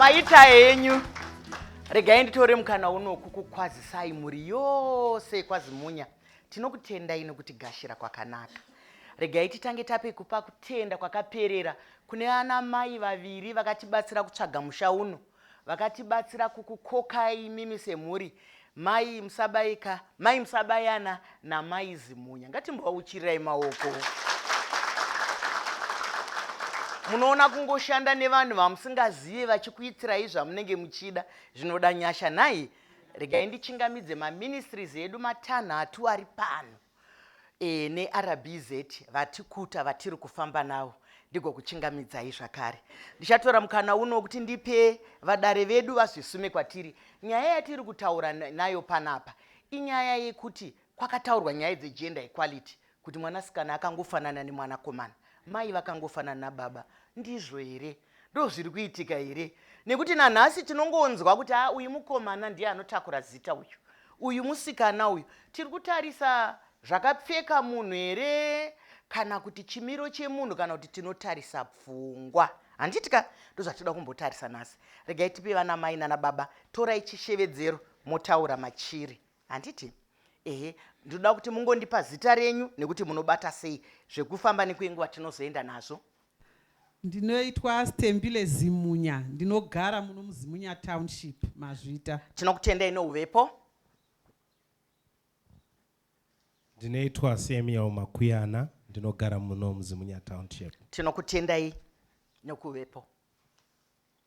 Maita henyu. Regai nditore mukana uno kukukwazisai mhuri yose kwaZimunya. Tinokutendai nokutigashira kwakanaka. Regai titange tape kupa kutenda kwakaperera kune ana mai vaviri vakatibatsira kutsvaga musha uno, vakatibatsira kukukokai imimi semhuri, Mai Musabaika, Mai Musabayana naMai Zimunya. Ngatimbovauchirirai maoko. Munoona kungoshanda nevanhu vamusingazive vachikuitirai zvamunenge muchida zvinoda nyasha nhai. Regai ndichingamidze maministries edu matanhatu ari pano e, neRBZ vatikuta vatiri kufamba navo ndigokuchingamidzai zvakare. Ndichatora mukana uno wekuti ndipe vadare vedu vazvisume kwatiri. Nyaya yatiri kutaura nayo panapa inyaya yekuti kwakataurwa nyaya dzegender equality kuti mwanasikana akangofanana nemwanakomana, mai vakangofanana nababa. Ndizvo here? Ndozviri kuitika here? Nekuti nanhasi tinongonzwa kuti ha uyu mukomana ndiye anotakura zita uyu, uyu musikana uyu. Tiri kutarisa zvakapfeka munhu here kana kuti chimiro chemunhu kana kuti tinotarisa pfungwa? Handiti ka? Ndozvatinoda kumbotarisa nhasi. Regai tipe vana mai nana baba, torai chishevedzero motaura machiri. Handiti? Ehe, ndinoda kuti mungondipa zita renyu nekuti munobata sei zvekufamba nekwenguva tinozoenda nazvo. Ndinoitwa Stembile Zimunya, ndinogara muno muZimunya Township, mazvita. Tinokutendai nouvepo. Ndinoitwa Samuel Makuyana, ndinogara muno muZimunya Township. Tinokutendai nokuvepo.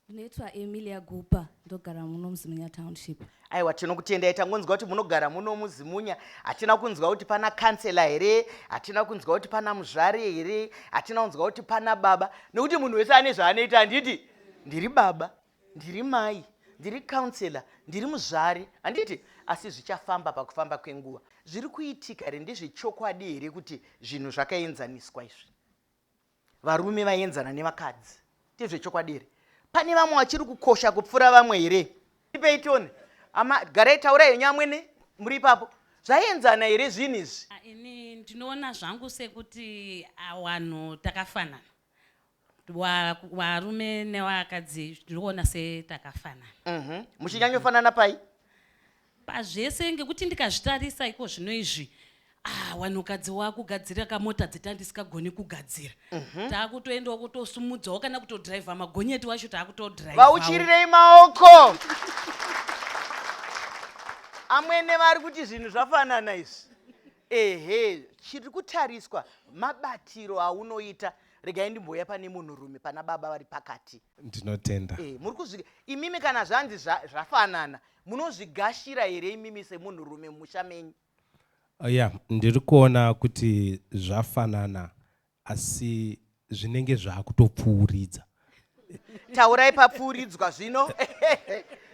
Ndinoitwa Emilia Gupa, ndogara muno muZimunya Township. Aiwa, tinokutendai. Tangonzwa kuti munogara muno muZimunya. Hatina kunzwa kuti pana kansela here, hatina kunzwa kuti pana muzvare here, hatina kunzwa kuti pana baba, nekuti munhu wese ane zvaanoita. Handiti ndiri baba, ndiri mai, ndiri kansela, ndiri muzvare, handiti? Asi zvichafamba pakufamba kwenguva. Zviri kuitika here, ndezvechokwadi here kuti zvinhu zvakaenzaniswa izvi? Varume vaenzana nevakadzi ndezvechokwadi here? Pane vamwe vachiri kukosha kupfuura vamwe here? Ipei tione. Ama garai taurai henyu amwene muri ipapo. Zvaenzana here zvinhu izvi? Ah, ini ndinoona zvangu sekuti ah, vanhu takafanana, varume nevakadzi ndinoona setakafanana. Muchinyanyofanana pai? Pazvese, ngekuti ndikazvitarisa iko zvino izvi, ah, wanhukadzi wakugadzira kamota dzetandisikagoni kugadzira. Takutoendawo kutosumudzawo kana kutodhiraivha magonyeti wacho takutodhiraivha. Vauchirirei maoko. Amwene vari kuti zvinhu zvafanana izvi. Ehe, chiri kutariswa mabatiro aunoita. Regai ndimbouya pane munhurume, pana baba vari pakati. Ndinotenda. Muri kuzvi imimi kana zvanzi zvafanana munozvigashira here imimi semunhurume mumusha menyu? Ya, ndiri kuona kuti zvafanana asi zvinenge zvakutopfuuridza. Taurai papfuuridzwa zvino.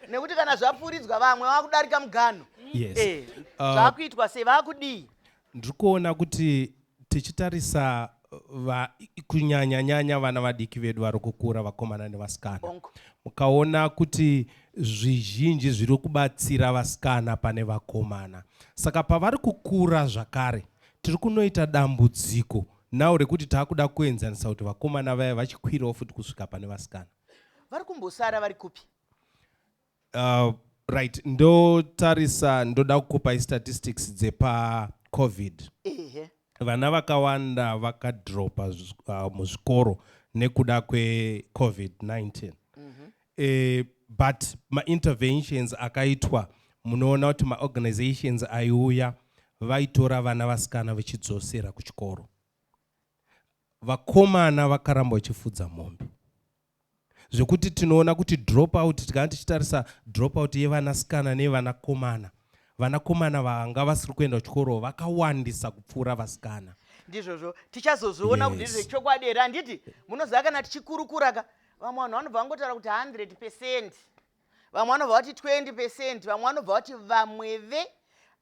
Nekuti kana zvapfuuridzwa vamwe vakudarika muganho. Yes. Zvakuitwa sei, vakudii? Ndiri kuona kuti tichitarisa kunyanya nyanya vana vadiki vedu vari kukura, vakomana nevasikana, mukaona kuti zvizhinji zviri kubatsira vasikana pane vakomana. Saka pavari kukura zvakare tiri kunoita dambudziko nawo rekuti taakuda kuenzanisa kuti vakomana vaya vachikwirawo futi kusvika pane vasikana. Vari kumbosara vari kupi? Right, ndotarisa ndoda kukupai statistics dzepaCovid. Vana vakawanda vakadropa muzvikoro nekuda kweCovid-19. But mainterventions akaitwa, munoona kuti maorganizations aiuya vaitora vana vasikana vachidzosera kuchikoro. Vakomana vakaramba vachifudza mombe. Zvekuti tinoona kuti drop out, tikanga tichitarisa drop out yevanasikana nevanakomana, vanakomana vanga vasiri kuenda kuchikoro vakawandisa kupfuura vasikana. Ndizvozvo, tichazozviona kuti ndezvechokwadi here. Handiti munoziva kana tichikurukura ka, vamwe vanhu vanobva vangotaura kuti 100%, vamwe vanobva vati 20%, vamwe vanobva vati vamwe ve.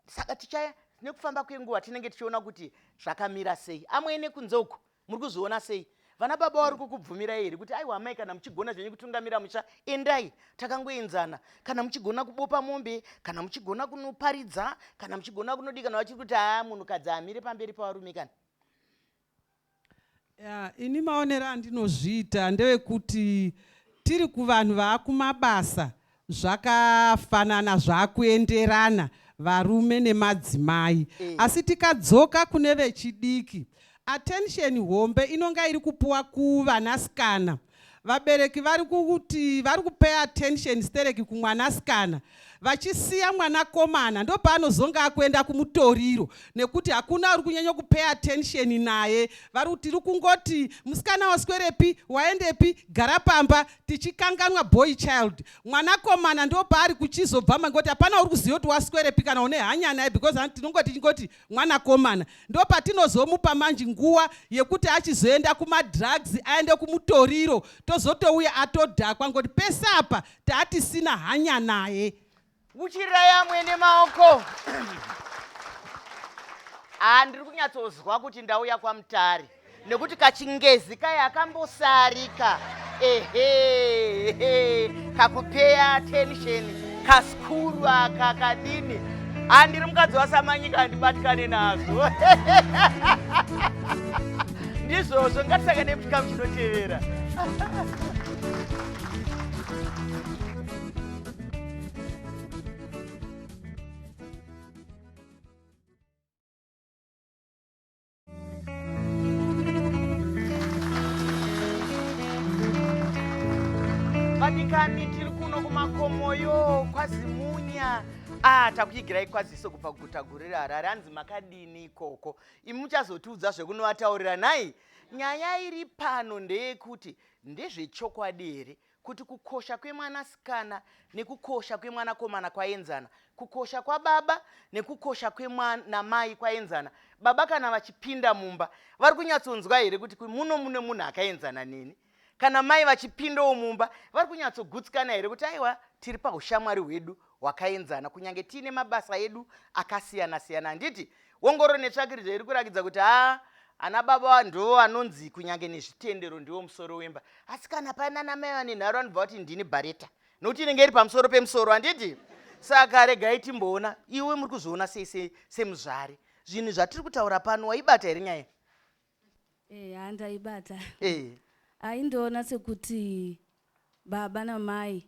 Saka tichaya nekufamba kwenguva tinenge tichiona kuti zvakamira sei. Amwene kunze uko muri kuzviona sei? Vana baba vari kukubvumirai here kuti aiwa amai, kana muchigona zvenyu kutungamira musha, endai, takangoenzana. Kana muchigona kubopa mombe, kana muchigona kunoparidza, kana muchigona kunodii, kana vachiri kuti haa munhukadzi amire pamberi pavarume kana? Ya, ini maonero andinozviita ndewekuti Tiri kuvanhu vaakumabasa zvakafanana zvakuenderana varume nemadzimai eh. Asi tikadzoka kune vechidiki, attention hombe inonga iri kupuwa kuvanasikana. Vabereki vari kuti vari kupay attention stereki kumwanasikana, vachisiya mwanakomana. Ndopaanozonga akuenda kumutoriro, nekuti hakuna uri kunyanya kupay attention naye. Vari tiri kungoti musikana waswerepi, waendepi, gara pamba, tichikanganwa boy child, mwanakomana. Ndopaari kuchizobva mangoti hapana uri kuziva kuti waswerepi kana une hanya naye, because tinongoti tichingoti mwanakomana. Ndopatinozomupa manji nguva yekuti achizoenda kumadrugs, aende kumutoriro, tozotouya atodhakwa, ngoti pese apa taatisina hanya naye. Uchirirai amwene maoko. Ah, ndiri kunyatsozwa kuti ndauya kwaMutare, nekuti kachingezi kaya akambosarika, ehe, kakupay attention kaskuru aka kadini. Handiri mukadzi waSamanyika, handibatikane nazvo. Ndizvozvo, ngatisangane muchikamu chinotevera. Vadikani, tiri kuno kumakomoyo kwaZimunya. Ah, takuigirai kwaziso kubva kuguta guru reHarare. Hanzi makadini ikoko? Imi muchazotiudza zvekunovataurira. Nhai, nyaya iri pano ndeyekuti ndezvechokwadi here kuti kukosha kwemwanasikana nekukosha kwemwanakomana kwaenzana, kukosha kwababa nekukosha kwemwanamai kwaenzana? Baba kana vachipinda mumba vari kunyatsonzwa here kuti muno mune munhu akaenzana neni? Kana mai vachipindawo mumba vari kunyatsogutsikana here kuti aiwa, tiri paushamwari hwedu hwakaenzana, kunyange tiine mabasa edu akasiyana-siyana? Handiti ongororo netsvakiridzo iri kurakidza kuti haa, ana baba ndo anonzi kunyange nezvitendero ndiwo musoro wemba, asi kana pana namai vane nharo anobva kuti ndini bhareta, nokuti inenge iri pamusoro pemusoro, handiti? Saka regai timboona, iwe muri kuzviona sei semuzvari zvinhu zvatiri kutaura pano? Waibata here nyaya? Eya, ndaibata. Aindoona sekuti baba namai,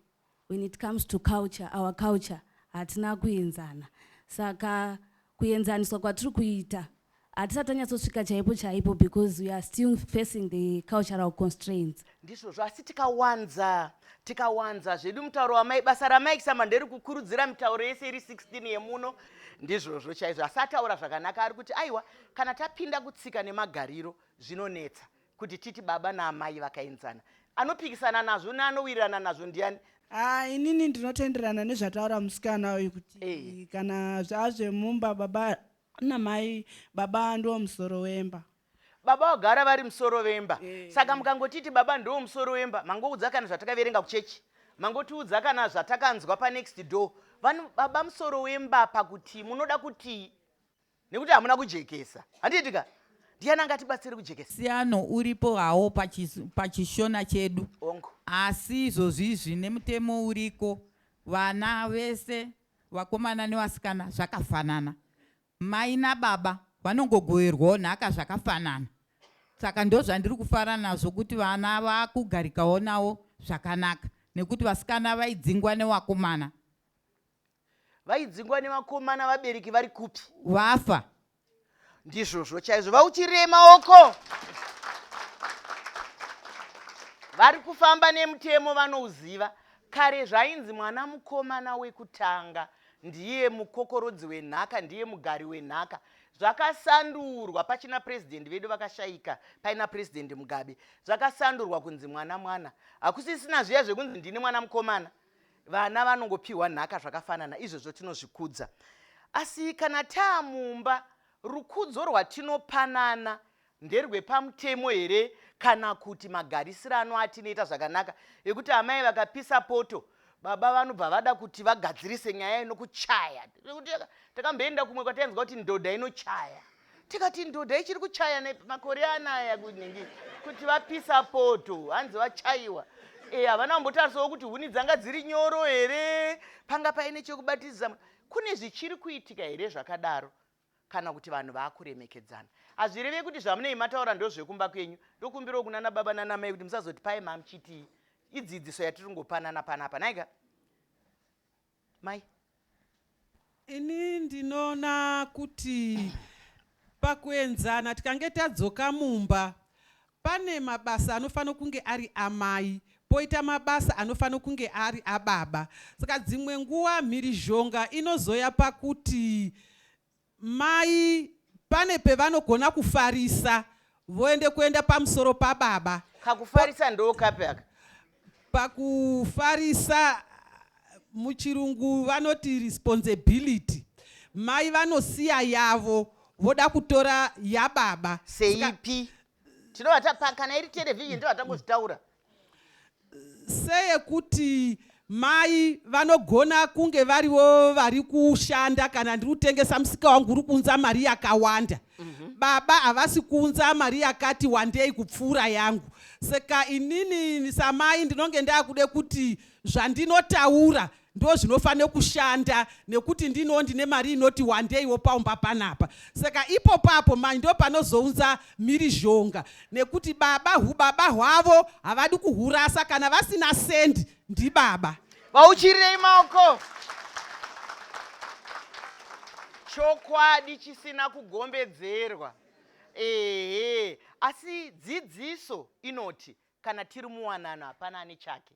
when it comes to culture, our culture, hatina kuenzana. Saka kuenzaniswa kwatiri kuita hatisati tanyatsosvika chaipo chaipo, because we are still facing the cultural constraints. Ndizvozvo, asi tikawanza zvedu mutauro wamai, basa ramai Kisamba nderi kukurudzira mitauro yese iri 16 yemuno. Ndizvozvo chaizvo, asi ataura zvakanaka, ari kuti aiwa, kana tapinda kutsika nemagariro zvinonetsa kuti titi baba naamai vakaenzana. Anopikisana nazvo neanowirirana nazvo ndiani? Ah, inini ndinotenderana nezvataura musikana uyu kuti kana zvazvemumba, baba namai, baba ndiwo musoro wemba. Baba vagara vari musoro wemba. Saka mukangotiti baba ndiwo musoro wemba, mangoudza kana zvatakaverenga kuchechi, mangotiudza kana zvatakanzwa panext door. Vanhu, baba musoro wemba pakuti munoda kutii? Nekuti hamuna kujekesa, handiitika? Ndiani angatibatsiri kujekesa? Siyano uripo hawo pachishona chedu. Ongo. Asi izvozvizvi nemutemo uriko, vana vese vakomana nevasikana zvakafanana, mai nababa vanongogoverwawo nhaka zvakafanana. Saka ndo zvandiri kufara nazvo, kuti vana vakugarikawo navo zvakanaka, nekuti vasikana vaidzingwa nevakomana. Vaidzingwa nevakomana, vabereki vari kupi? Vafa. Ndizvozvo chaizvo, vauchirei maoko. Vari kufamba nemutemo vanouziva. Kare zvainzi mwana mukomana wekutanga ndiye mukokorodzi wenhaka, ndiye mugari wenhaka. Zvakasandurwa pachina purezidendi vedu vakashayika, paina Purezidendi Mugabe, zvakasandurwa kunzi mwana mwana. Hakusisina zviya zvekunzi ndini mwana mukomana. Vana vanongopiwa nhaka zvakafanana. Izvozvo tinozvikudza. Asi kana taamumba, rukudzo rwatinopanana nderwepamutemo here, kana kuti magarisirano atinoita zvakanaka, ekuti amai vakapisa poto, baba vanobva vada kuti vagadzirise nyaya inokuchaya? Nekuti takamboenda kumwe kwatainzwa kuti ndodha inochaya, tikati ndodha ichiri kuchaya nemakore anaya kunhingi, kuti vapisa poto hanzi vachayiwa. Havana kumbotarisawo kuti huni dzanga dziri nyoro here, panga paine chekubatidza. Kune zvichiri kuitika here zvakadaro, kana kuti vanhu vaakuremekedzana? Hazvireve kuti zvamunei mataura ndozvekumba kwenyu. Ndokumbirawo kunana baba nanamai kuti musazoti pai mamuchitii. Idzidziso yatiri kungopanana panapa nhaika mai. Ini ndinoona kuti pakuenzana tikange tadzoka mumba pane mabasa anofanira kunge ari amai poita mabasa anofanira kunge ari ababa. Saka dzimwe nguva mhirizhonga inozoya pakuti Mai pane pevanogona kufarisa voende kuenda pamusoro pababa. Kakufarisa ndokapi aka? Pakufarisa muchirungu vanoti responsibility. Mai vanosiya yavo voda kutora yababa. Seipi? Tinovata kana iri television ndova tangozvitaura. Seyekuti mai vanogona kunge varivo vari kushanda kana ndiri kutengesa musika wangu uri kuunza mari yakawanda mm -hmm. Baba havasi kuunza mari yakati wandei kupfuura yangu, saka inini samai ndinonge ndakude kuti zvandinotaura ndozvinofanira kushanda nekuti ndino ndine mari inoti wandeiwo paumba panapa. Saka ipo papo mai ndo panozounza mhirizhonga nekuti baba hubaba hwavo havadi kuhurasa kana vasina sendi ndibaba. Vauchirirei maoko. Chokwadi chisina kugombedzerwa. Ehe, asi dzidziso inoti kana tiri muwanano hapana ane chake.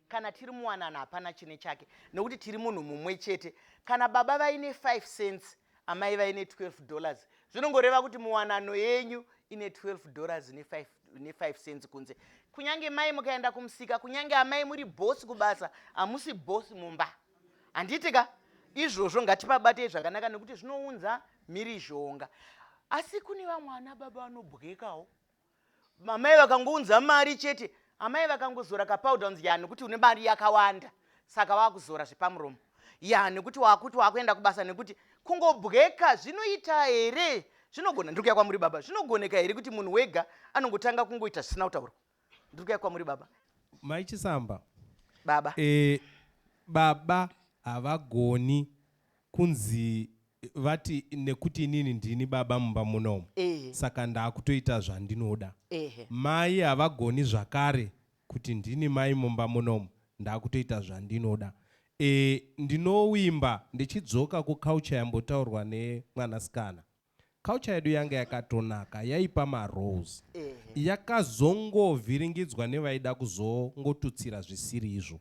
Kana tiri muwanano hapana chine chake nekuti tiri munhu mumwe chete. Kana baba vaine 5 cents amai vaine 12 dollars, zvinongoreva kuti muwanano yenyu ine 12 dollars ne5 ne5 cents kunze. Kunyange mai mukaenda kumusika, kunyange amai muri boss kubasa, hamusi boss mumba, handiti ka? Izvozvo ngatipabatei zvakanaka nekuti zvinounza mhirizhonga. Asi kune vamwe ana baba vanobwekawo. Amai vakangounza mari chete, amai vakangozora kapauda unzi ya nekuti une mari yakawanda saka wakuzora zvepamuromo, ya nekuti wakuti wakuenda kubasa, nekuti kungobweka zvinoita here? Zvinogona? Ndiri kuya kwamuri baba. Zvinogoneka here kuti munhu wega anongotanga kungoita zvisina kutaurwa? Ndiri kuya kwamuri baba. Mai Chisamba. Baba. Baba havagoni kunzi vati nekuti inini ndini baba mumba munomu saka ndakutoita zvandinoda. Mai havagoni zvakare kuti ndini mai mumba munomu ndakutoita zvandinoda. Ndinowimba ndichidzoka kuculture yambotaurwa nemwanasikana. Culture yedu yanga yakatonaka, yaipa maroles. Yakazongovhiringidzwa nevaida kuzongotutsira zvisiri izvo.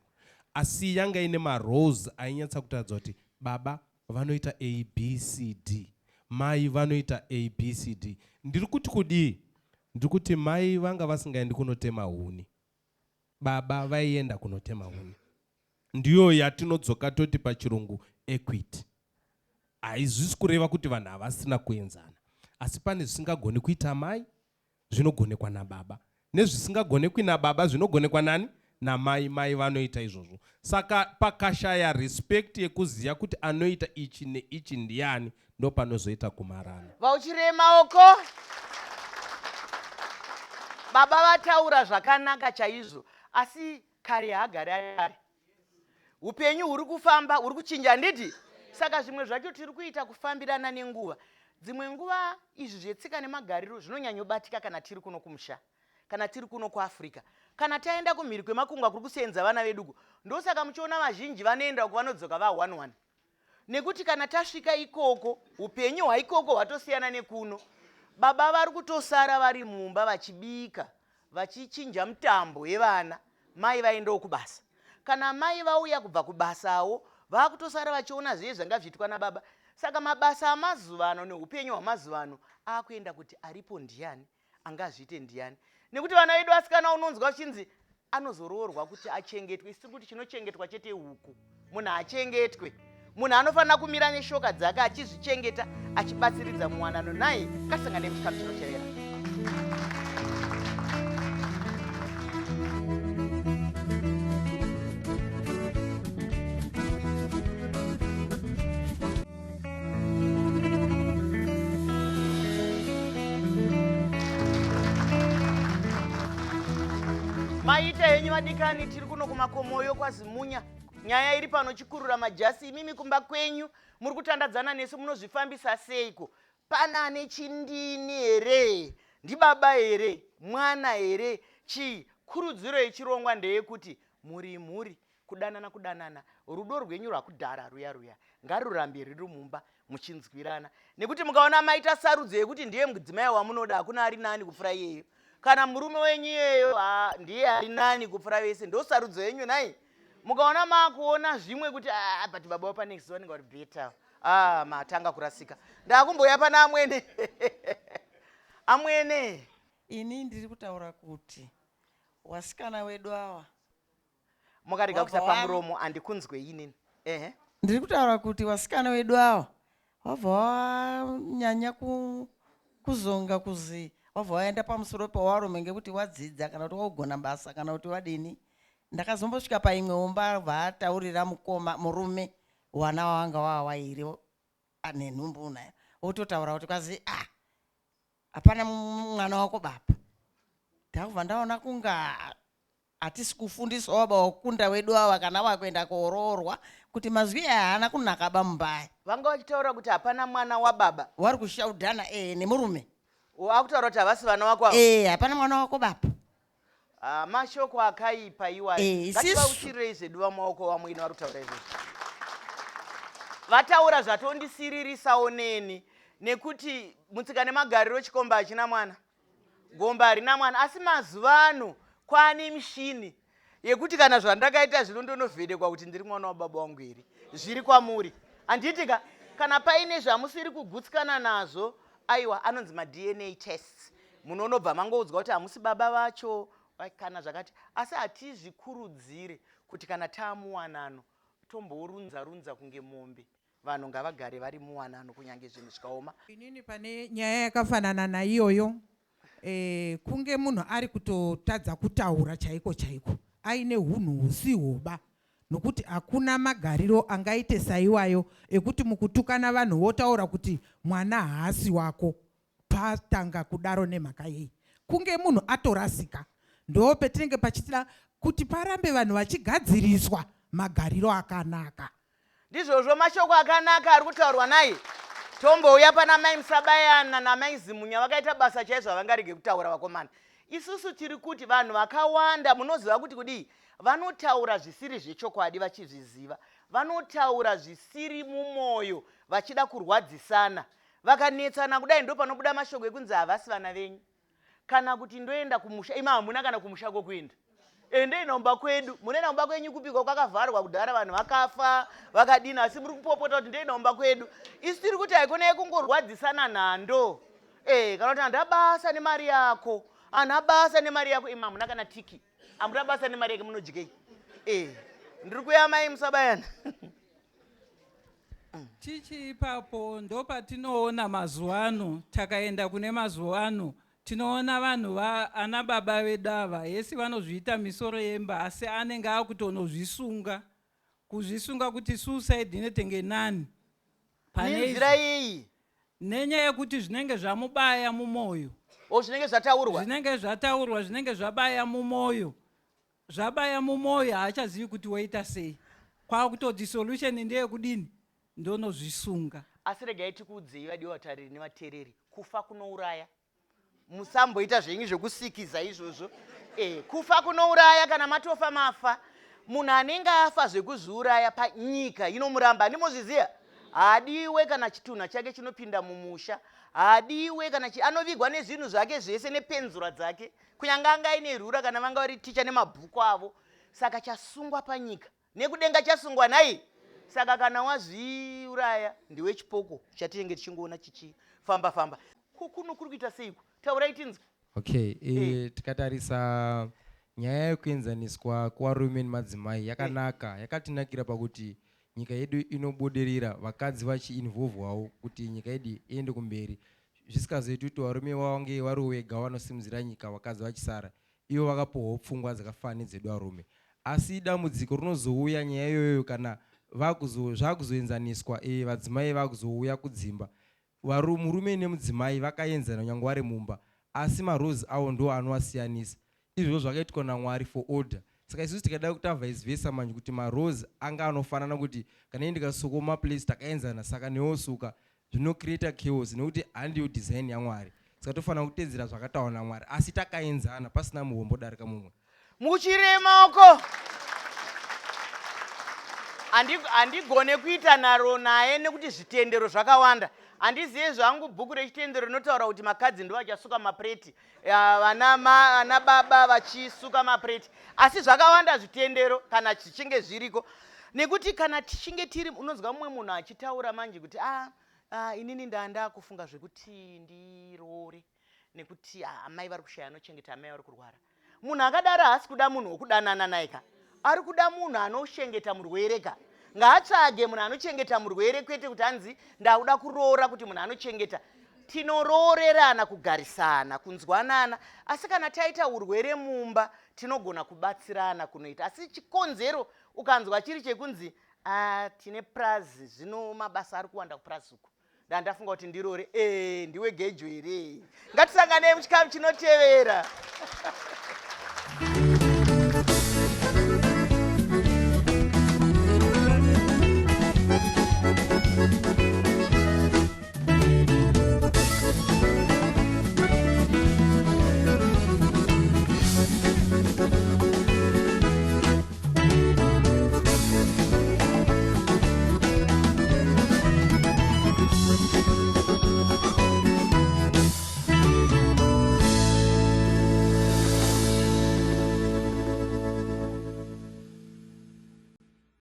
Asi yanga ine maroles ainyatsa kutaridza kuti baba vanoita ABCD, mai vanoita ABCD. Ndiri kuti kudii? Ndiri kuti mai vanga vasingaendi kunotema huni, baba vaienda kunotema huni. Ndiyo yatinodzoka toti pachirungu equity. Haizvisi kureva kuti vanhu havasina kuenzana, asi pane zvisingagoni kuita mai zvinogonekwa nababa, nezvisingagonekwi nababa zvinogonekwa nani? Namai. Mai vanoita izvozvo. Saka pakashaya respect yekuziva kuti anoita ichi neichi ndiani, ndopanozoita kumarana. Vauchirei maoko. Baba vataura zvakanaka chaizvo, asi kare haagari ari kare. Upenyu huri kufamba, huri kuchinja, handiti? Saka zvimwe zvacho tiri kuita kufambirana nenguva. Dzimwe nguva izvi zvetsika nemagariro zvinonyanyobatika kana tiri kuno kumusha, kana tiri kuno kuAfrica. Kana taenda kumhiri kwemakungwa kuri kuseenza vana vedu uko, ndosaka muchiona vazhinji vanoenda uko vanodzoka va one one. Nekuti kana tasvika ikoko, upenyu hwaikoko hwatosiyana nekuno. Baba vari kutosara vari mumba vachibika, vachichinja mitambo yevana, mai vaendawo kubasa. Kana mai vauya kubva kubasawo, vakutosara vachiona zvee zvanga zviitwa nababa. Saka mabasa amazuva ano neupenyu hwamazuva ano akuenda kuti aripo ndiani, angazviite ndiani. Nekuti vana vedu vasikana unonzwa zvichinzi anozoroorwa kuti achengetwe. Isu tiri kuti chinochengetwa chete huku, munhu achengetwe. Munhu anofanira kumira neshoka dzake achizvichengeta, achibatsiridza muwanano. Nhai, ngatisangane muchikamu chinotevera. Maita henyu vadikani, tiri kuno kumakomoyo kwaZimunya. Nyaya iri pano chikurura majasi. Imimi kumba kwenyu muri kutandadzana nesu, munozvifambisa seiko? Pana ane chindini here? Ndibaba here? Mwana here? Chii? Kurudziro yechirongwa ndeyekuti mhuri imhuri, kudanana kudanana, rudo rwenyu rwakudhara ruya ruya ngarurambe ruri mumba muchinzwirana nekuti mukaona maita sarudzo yekuti ndiye mudzimai wamunoda hakuna ari nani kupfuura iyeyo kana murume wenyu iyeyo ndiye ari nani kupfuura vese ndosarudzo yenyu nhai mukaona makuona zvimwe kuti ah, but baba wapanext vanenge vari better ah, matanga kurasika ndakumbouya pana amwene amwene ini ndiri kutaura kuti wasikana wedu awa mukarega kuisa pamuromo handikunzwei inini ehe ndiri kutaura kuti wasikana wedu awa wabva wanyanya kuzonga kuzi wabva waenda pamusoro pewarume ngekuti wadzidza kana kuti waugona basa kana kuti wadini ndakazombosvika paimwe umba bva ataurira mukoma murume wana wanga wawairi ane nhumbu unayo wototaura kuti kwazi ah hapana mwana wako baba ndakubva ndaona kunga hatisi kufundisawo bawakunda wedu ava kana wakuenda kooroorwa kuti mazwi aya haana kunaka bamubaya vanga vachitaura kuti hapana mwana wababa wari kushaudhana e nemurume akutaura kuti havasi vana wako ava e hapana mwana wako baba Ah, mashoko akaipa iwayo Eh, isisu- ngativauchirei zvedu vamaoko vamwene vari kutaura izvozvo vataura zvatondisiririsawo neni nekuti mutsika nemagariro chikomba hachina mwana gomba harina mwana asi mazuva ano kwaane mishini yekuti kana zvandakaita zvino ndonovhenekwa kuti ndiri mwana wababa wangu here zviri kwamuri handiti ka kana paine zvamusiri kugutsikana nazvo aiwa anonzi maDNA tests munonobva mangoudzwa kuti hamusi baba vacho kana zvakati asi hatizvikurudzire kuti kana taamuwanano tomborunza runza kunge mombe vanhu ngavagare vari muwanano kunyange zvinhu zvikaoma inini pane nyaya yakafanana naiyoyo e, kunge munhu ari kutotadza kutaura chaiko chaiko aine hunhu husihoba nokuti hakuna magariro angaite saiwayo ekuti mukutukana vanhu votaura kuti mwana haasi wako patanga kudaro nemhaka yei kunge munhu atorasika ndo petinenge pachitida kuti parambe vanhu vachigadziriswa magariro akanaka ndizvozvo mashoko akanaka ari kutaurwa naye tombouya pana mai musabayana namai zimunya vakaita basa chaizvo havangarege kutaura vakomana isusu tiri kuti vanhu vakawanda munoziva kuti kudii vanotaura zvisiri zvechokwadi vachizviziva vanotaura zvisiri mumwoyo vachida kurwadzisana vakanetsana kudai ndo panobuda mashoko ekunzi havasi vana venyu kana kuti ndoenda kumusha ima hamuna kana kumusha kwokuenda endei naumba kwedu munoenda kumba kwenyu kupikwa kwakavharwa kudhara vanhu vakafa vakadini asi muri kupopota kuti ndei naumba kwedu isu tiri kuti haikonai kungorwadzisana nhando e kana kuti handina basa nemari yako handina basa nemari yako ima hamuna kana tiki hamuna basa nemari yake munodyei e ndiri kuya mai musabayana Chichi ipapo ndopatinoona mazuva ano takaenda kune mazuva ano tinoona vanhu va ana baba vedu ava yesi vanozviita misoro yemba asi anenge akutonozvisunga kuzvisunga kuti suicide inetenge nani pane nenzira iyi nenyaya yekuti zvinenge zvamubaya mumwoyo o zvinenge zvataurwa zvinenge zvataurwa zvinenge zvabaya mumwoyo zvabaya mumwoyo haachazivi kuti woita sei kwakutoti solution ndeyekudini ndonozvisunga asi regai tikuudzei vadiwa vatariri nevateereri kufa kunouraya musamboita zvenyu zvekusikiza izvozvo e, kufa kunouraya kana matofa mafa munhu anenge afa zvekuzviuraya panyika inomuramba handimozviziva haadiwe kana chitunha chake chinopinda mumusha haadiwe kana anovigwa nezvinhu zvake zvese nepenzura dzake kunyange anga aine rura kana vanga vari ticha nemabhuku avo saka chasungwa panyika nekudenga chasungwa nhai saka kana wazviuraya ndiwe chipoko chatinenge tichingoona chichifamba famba kuno kuri kuita seiko taurai tinzwe okay e, tikatarisa nyaya yekuenzaniswa kuvarume nemadzimai yakanaka yakatinakira pakuti nyika yedu inobudirira vakadzi vachiinvolvwawo kuti nyika yedu iende kumberi zvisikazoiti kuti varume vange vari vega vanosimudzira nyika vakadzi vachisara ivo vakapuhwawo pfungwa dzakafanana nedzedu varume asi dambudziko rinozouya nyaya iyoyo kana zvakuzoenzaniswa e, vadzimai vakuzouya kudzimba murume nemudzimai vakaenzana kunyange vari mumba asi maroles avo ndo anovasiyanisa izvozvo zvakaitwa namwari for order saka isusu tikada kuita vice versa manje kuti maroles anga anofanana kuti kana ii ndikasuka maplates takaenzana saka newosuka zvinocreata chaos nekuti handiyo design yamwari saka tofanira kutedzera zvakataurwa namwari asi takaenzana pasina muhombo darika mumwe Muchire maoko. Handigone kuita nharo naye nekuti zvitendero zvakawanda. Handizive zvangu bhuku rechitendero rinotaura kuti makadzi ndo achasuka mapureti, vana vana baba vachisuka mapureti. Asi zvakawanda zvitendero kana zvichinge zviriko. Nekuti kana tichinge tiri unonzwa mumwe munhu achitaura manje kuti ah, ah, inini ndandakufunga zvekuti ndiroore nekuti ah, amai vari kushaya anochengeta amai vari kurwara. Munhu akadaro haasi kuda munhu wokudanana naye ka, ari kuda munhu anochengeta murwere ka. Ngaatsvage munhu anochengeta murwere, kwete kuti hanzi ndakuda kuroora kuti munhu anochengeta. Tinoroorerana kugarisana, kunzwanana, asi kana taita urwere mumba tinogona kubatsirana kunoita. Asi chikonzero ukanzwa chiri chekunzi ah, tine prazi, zvino mabasa ari kuwanda kuprazi uku, ndandafunga kuti ndirore ee ndiwe gejo here? Ngatisanganei muchikamu chinotevera.